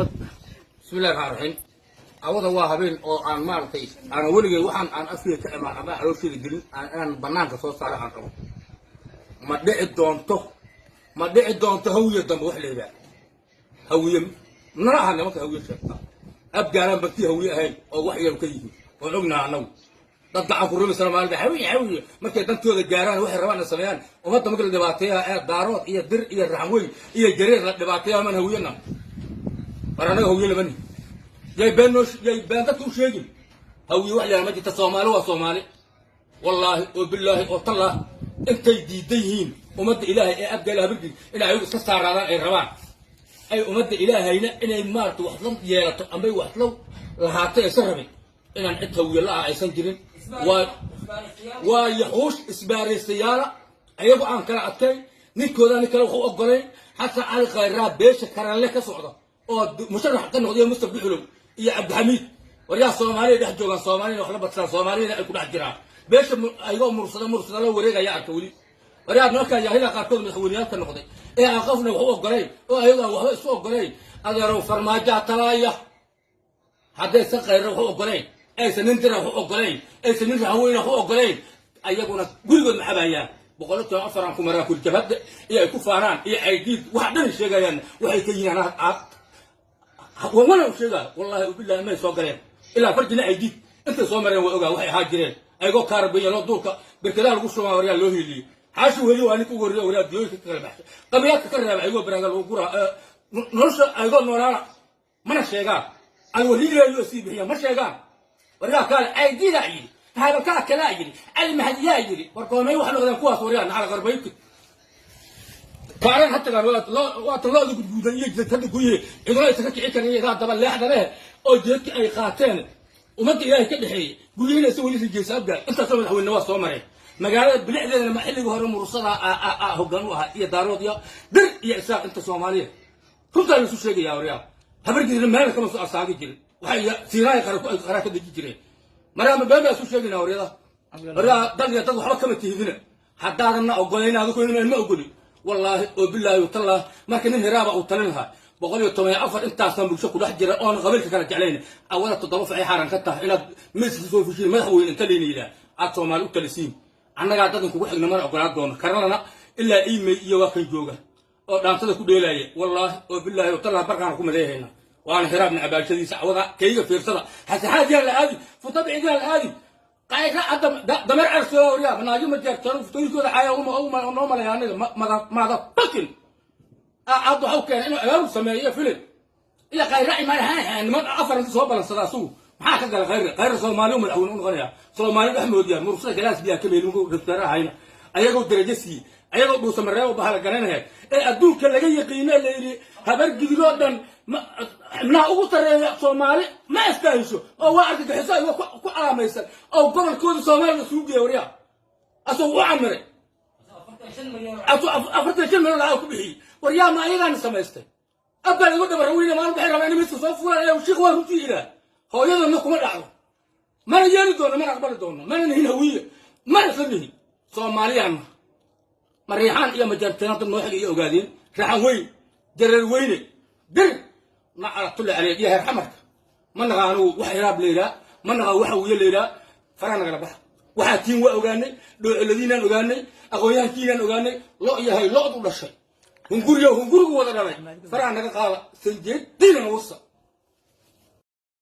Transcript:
Saxaafad. Bismillahi raxmaan raxiim. Awada waa habeen oo aan maaragtay aan weligay waxaan aan afkeyga ka imaan ama caloosheyda gelin aan inaan banaanka soo saaro aan rabo. Ma dhici doonto, ma dhici doonto. Hawiye dambe wax la yidhaah Hawiye nala aha. Nimanka Hawiye sheegta Abgaalaan bartii Hawiye ahayn oo wax yar ka yihiin oon ognaha annagu. Dad gacan ku rumisana maalin Hawiye, Hawiye markay dantooda gaaraan waxay rabaan na sameeyaan. Ummadda marka la dhibaateeya ee Daarood iyo Dir iyo Raxanweyn iyo Jareer la dhibaateeya maan Hawiyena. War annaga Hawiye lama nihin. Yay been noo, yay been dadka u sheegin. Hawiye wax la ma jirta. Soomaali waa Soomaali. Wallaahi oo bilaahi oo tallah, intay diidan yihiin ummadda Ilaahay ee Abgaala Habirgid inay ayagu iska saaraadaan ay rabaan, ay ummadda Ilaahayna inay maarata wax la yeelato amay wax la lahaatay aysan rabin, inaan cid Hawiye la ah aysan jirin. Waa yaxuush isbaaraystayaala ayagu aan kala adkayn ninkooda nin kale wax u ogolayn. Xasan Cali Khayraa beesha Karanle ka socda oo musharax ka noqday, Mustaf Duxulow iyo Cabdixamiid. Waryaa, Soomaaliya dhex joogaan, Soomaaliyana wax la badsadaan, Soomaaliyana ay ku dhex jiraan. Beesha ayagoo mursada mursada la wareegaya arka weli. Waryaa, nimankaa yaahida qaarkood madaxweyneyaal ka noqday ee aan qofna wax u ogolayn oo ayagu aan waxba isu ogolayn. Adeerow, Farmaajaa talaaya. Haddaysan Khayra wax u ogolayn, aysan nin Dira wax u ogolayn, aysan nin Raxweyne wax u ogolayn, ayaguna gurigood ma cabayaan. 114 aan ku maraa kul jabhadda iyo ay ku faanaan iyo caydiid wax dhan sheegayaan waxay ka yihiin. Wana u sheegaa, wallahi billahi, may soo galeen ilaa farjina caydiid intay soo mareen waa ogaa waxay ahaa jireen. Ayagoo kaarabeeyeen duurka berkadaha lagu shubaa, waryaa, loo hiiliyey. Xaashi weli waa ninka ugu horreeya, waryaa, diyooyinka ka kala baxshay, qabilaadka ka reeba, ayagoo baraaga lagu guraa nolosha ayagoo noolaana. Mana sheegaan alwaliilayo sii bixiya, ma sheegaan. Waryaa, kaale caydiidaa yidhi, habalkaa kalaa yidhi, Cali Mahdiyaa yidhi. War goomay wax noqdeen kuwaas? Waryaa, naxala qarbaybti kaaran ha tagaan. Waatan looda gudguudan iyo jidad hadda guryihi ciduna aysan ka kici karin iyagaa daba leexda leh oo jeedka ay qaateen ummadda Ilaahay ka dhexeeyey guryihiina isa weli rijaysa. Abgaal intaasoo madaxweyne waa soo mareen. Magaalada bilicdeedana ma xilligii hore Mursada hoggaan u ahaa iyo Daarood iyo Dir iyo Isaaq inta Soomaaliya. Runtaa laisu sheegaya. Waryaa, Habargidirna meel kama soo asaagi jirin, waxay Siinaay qaraa ka deji jireen. Maraama been baa isu sheegayna? Waryada, waryaa, dal iyo dad waxba kama tihidina haddaadanna ogolayn. Adigu ma ogolin, wallaahi oo bilaahi tallah. Marka nin Hiraaba uu talin lahaa 114 intaasaan bulsho ku dhex jira oon qabiilka kala jeclayn, awada toddoba facay xaaran ka tahay inaad miiska soo fushiin madaxweyne inta layna yidhaah aad Soomaali u talisiin. Annagaa dad inkugu xigna mana ogolaa doono. Karanana ilaa iimay iyo waa kan jooga oo dhaantada ku dheelaya. Wallaahi oo bilaahi oo tallah, barkaana ku madeehayna waana Hiraabna abaashadiisa. Cawada kayga fiirsada, xasaxaadiyaan la aadi, futabcidiyaan la aadi, qayga hadda dameer cersoo. Waryaa, manaajo ma jeertano futooyinkooda caaya noo malaya aniga maada bakin hadda waxau keenay inuu abaabul sameeyo filin iyo Khayra imaan niman afar inta soo balansada. Asugu maxaa ka gala Khayre? Khayre Soomaali madaxweyne u noqonaya, Soomaali dhex moodiya. Mursada galaas biyaa ka meelin raftaarahayna ayagoo darajo siiyey, ayagoo Dhuusamareebo bahala garanaya ee adduunka laga yaqiino la yidhi Habar Gidiroo dhan xubnaha ugu sarreeya Soomaali ma astaahisho oo waa argagixiso ayagoo ku calaamaysan oo gobolkooda Soomaaliya isugu geeya. Waryaa, asagoo u camiray 45 milyan lacag ku bixiyey. Waryaa, ma ayagaana samaystay? Abbaa igu dhabaraweyne maalin waxay rabaan in miska soo fulaan ee shiikh waa runtii yidhaah. Hooyadana kuma dhacdo, mana yeeli doono, mana aqbali doono, mana nihin Hawiye, mana isla nihin Soomaaliyaanna. Mariixaan iyo Majarteena dad noo xiga iyo ogaadeen, Raxan Weyn, Jareer Weyne, Dir nacalatulle caleyh iyo heer Xamarka ma naqa. Anugu wax Hiraab la yidhaha ma naqa, wax Hawiye la yidhaha faraa nagala baxa. Waxaa tiin waa ogaanay, dhoociladiinaan ogaanay, aqoonyahankiinaan ogaanay. Lo yahay, lo'du dhashay, hunguriyo hungurigu wada dhalay, faraha naga qaada sanjeediina wasa.